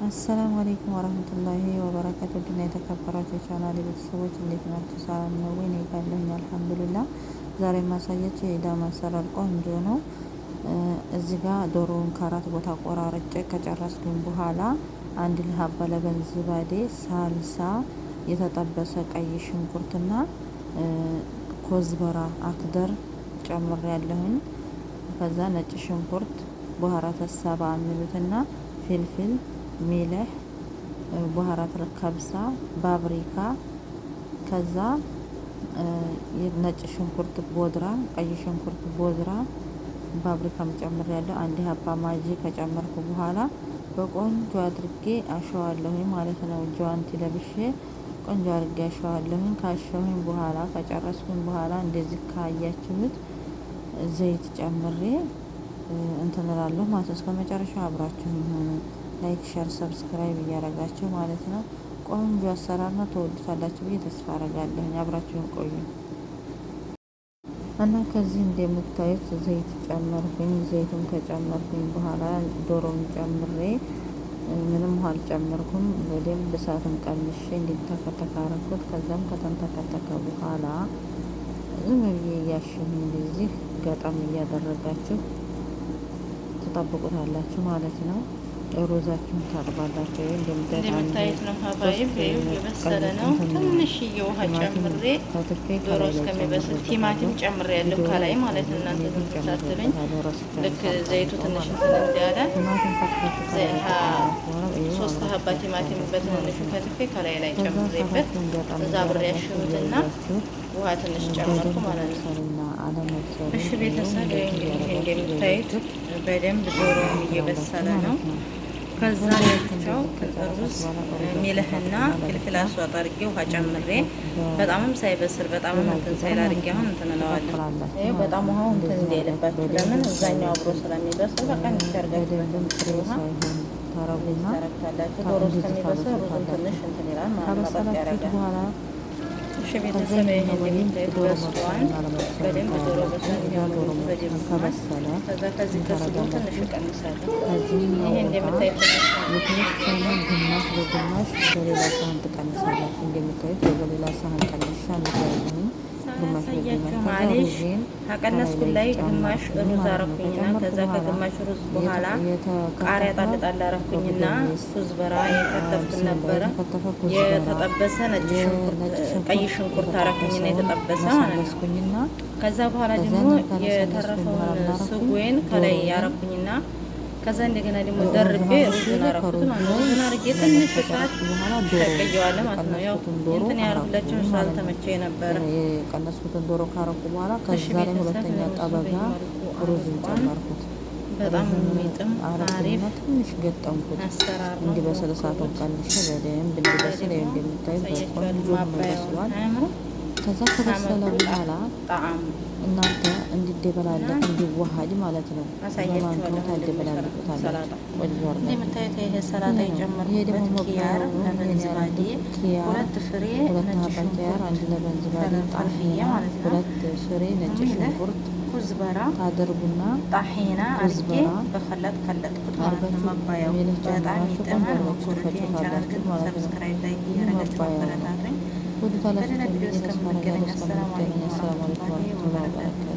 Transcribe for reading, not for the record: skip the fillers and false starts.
السلام عليكم ورحمة الله وبركاته። ድና የተከበራችሁ የቻናሌ ቤተሰቦች እንዴት ናችሁ? ሰላም ነው ወይ? እኔ ጋር አለሁኝ الحمد لله። ዛሬ የማሳያችሁ የኢዳም አሰራር ቆንጆ ነው። እዚህ ጋር ዶሮውን ከአራት ቦታ ቆራርጬ ከጨረስኩኝ በኋላ አንድ حبة لبن زبادي፣ ሳልሳ፣ የተጠበሰ ቀይ ሽንኩርትና كزبرة أخضر ጨምሬ ያለሁኝ። ከዛ ነጭ ሽንኩርት بهارات سبعة የሚሉትና فلفل ملح بهارات الكبسة بابريكا ከዛ ነጭ ሽንኩርት بودرة ቀይ ሽንኩርት بودرة بابريكا ም ጨምር ያለው አንድ حبة ማጂ ከጨመርኩ በኋላ በቆንጆ አድርጌ አሸዋለሁኝ ማለት ነው። ጀዋንቲ ለብሼ ቆንጆ አድርጌ አሸዋለሁኝ። ካሸሁኝ በኋላ ከጨረስኩኝ በኋላ እንደዚህ ካያችሁት ዘይት ጨምሬ እንትን እላለሁ ማለት ነው። እስከ መጨረሻው አብራችሁኝ ሁኑ። Like፣ share፣ subscribe እያረጋችሁ ማለት ነው። ቆንጆ አሰራር ነው። ተወዱታላችሁ ብዬ ተስፋ አረጋለሁኝ። አብራችሁን ቆዩ እና ከዚህ እንደምታዩት ዘይት ጨመርኩኝ። ዘይቱን ከጨመርኩኝ በኋላ ዶሮውን ጨምሬ ምንም ውሃ አልጨመርኩም። በደንብ እሳቱን ቀንሼ እንዲንተከተክ አረኩት። ከዛም ከተንተከተከ በኋላ ዝም ብዬ እያሸሁኝ እንደዚህ ገጠም እያደረጋችሁ ትጠብቁታላችሁ ማለት ነው። ሩዛችሁን ታጥባላችሁ። እንደምታዩት ነው حبايب፣ የበሰለ ነው። ትንሽዬ ውሃ ጨምሬ ዶሮ እስከሚበስል ቲማቲም ጨምሬ ያለው ከላይ ማለት ነው። እናንተ ዝም ሳትሉኝ ልክ ዘይቱ ትንሽ እንትን እንዳለ ሶስት حبة ቲማቲም በትንንሹ ከትፌ ከላይ ላይ ጨምሬበት እዛ አብሬ ያሸሁትና ውሃ ትንሽ ጨመርኩ ማለት ነው። እሺ ቤተሰብ እንግዲህ እንደምታዩት በደንብ ዶሮም እየበሰለ ነው። ከዛ ያቸው ሩዝ ملح ና فلفل أسود አድርጌ ውሃ ጨምሬ በጣምም ሳይበስል በጣምም እንትን ሳይል አድርጌ አሁን እንትን እለዋለሁ። ይሄ በጣም ውሃው እንትን እንዳይልባችሁ ለምን እዛኛው አብሮ ስለሚበስል በቃ እንዲያርጋችሁ ውሃ ታረጉታላችሁ። ዶሮ እስከሚበስል ሩዙም ትንሽ እንትን ይላል ማለት ነው። በቃ ያደርጋል። እሺ ቤተሰብ ይሄ እንደምታዩት በስሏል። በደንብ ዶሮ በስሏል። በደንብ ከበሰለ ከዛ ከዚህ ከስጎ ትንሽ እቀንሳለሁ። ይሄ እንደምታዩት የተወሰነ ግማሽ በግማሽ በሌላ ሳህን ትቀንሳላችሁ። እንደምታዩት በሌላ ሳህን ቀንሻ እንዲያለሁኝ ግማሽ በግማሽ معليش ከቀነስኩት ላይ ግማሽ ሩዝ አረኩኝና ከዛ ከግማሽ ሩዝ በኋላ ቃሪያ ጣል ጣል አረኩኝና كزبرة የከተፍኩት ነበረ። የተጠበሰ ነጭ ሽንኩርት፣ ቀይ ሽንኩርት አረኩኝና የተጠበሰ ማለት ነው። ከዛ በኋላ ደግሞ የተረፈውን ስጎን ከላይ ያረኩኝና ከዛ እንደገና ደግሞ ደርቤ ሩዙን አረኩት ማለት ነው። ሩዙን አርጌ ትንሽ ሰዓት ሸቅየዋለሁ ማለት ነው። ያው እንትን ያረኩላቸው ስላልተመቸኝ ነበረ። የቀነስኩትን ዶሮ ካረኩ በኋላ ከዛ ላይ ሁለተኛ ጠበጋ ሩዙን ጨመርኩት። በጣም የሚጥም አሪፍ ትንሽ ገጠምኩት አሰራር ነው። እንዲበስል እሳቱን ቀንሼ በደንብ እንዲበስል ይኸው እንደምታዩት በቆንጆ በስሏል። ከዛ ከበሰለ በኋላ እናንተ እንዲደበላለቅ እንዲዋሃድ ማለት ነው። በማንካው ታደበላልቁታላችሁ። ቆንጆ እንደምታዩት ይሄ ሰላጣ የጨመርኩበት خيار لبن زبادي ሁለት ፍሬ ሁለት ነጭ حبة خيار፣ ሽንኩርት አንድ لبن زبادي فلفل ማለት ነው። ሁለት ፍሬ ነጭ ሽንኩርት كزبرة ታደርጉና طحينة አድርጌ كزبرة በ خلاط ከለጥኩት ማለት ነው። አርጋችሁ መባያው ملح በጣም ጨምራችሁ ቆንጆ ይጥማል። አድርጋችሁ ሞክሩት። ይሄን ቻናል ትፈጩታላችሁ ግን ማለት ነው። subscribe like ይህ እያደረጋችሁ መባያው ነው። አበረታቱኝ። ትወዱታላችሁ በሌላ ብዬ ቪዲዮ ተስፋ እስከምንገናኝ አደርጋለሁ። السلام እስከምንገናኝ عليكم السلام ورحمة عليكم الله ورحمة الله وبركاته። وبركاته።